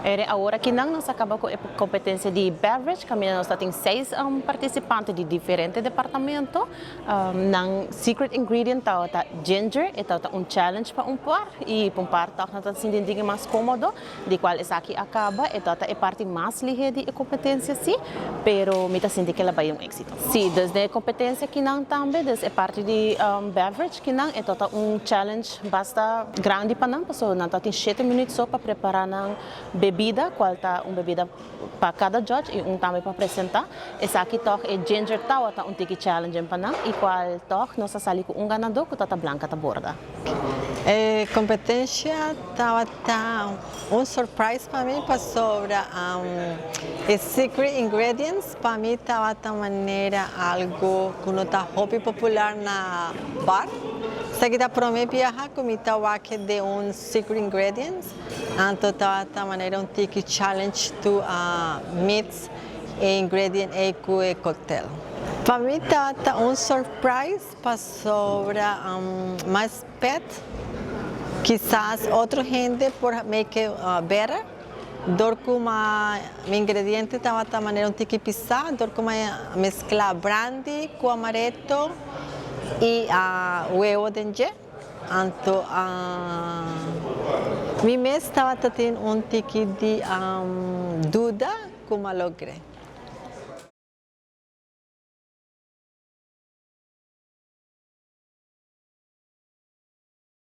Ere awor aki nan nos a caba cu e competencia di beverage caminda nos ta tin seis participante di diferente departamento. Nan secret ingredient tabata ginger, e tabata un challenge pa un par y pa un par toch nan ta sinti diki mas comodo di cual esaki a caba. E tabata e parti mas lihe di e competencia si, pero mi ta sinti cu el a bay un exito. Si, dus den e competencia kinan tambe, dus e parti di beverage kinan e tabata un challenge basta grandi pa nan pasobra nan tabatin shete minuut so pa prepara nan bebida cual ta un bebida pa cada judge y un tambe pa presenta. Esaki tog e ginger tawata un tiki challenging pa nan y cual tog nos a sali cu un ganador cu tata Blanca ta borda. E competencia tawata un surprise pa mi pasobra e secret ingredients pa mi tawata manera algo cu no ta hopi popular na bar. Esaki ta prome biaha cu mi ta wak den un secret ingredients, anto tawata manera un tiki challenge to mix e ingredient ey cu e cocktail. Pa mi tawata un surprise pasobra mas pet kisas otro hende por make it better dor cu mi ingrediente tawata manera un tiki pisa dor cu mi mezcla brandy cu amaretto y huevo den dje anto mi mes tawata tin un tiki di duda cu mi a logre.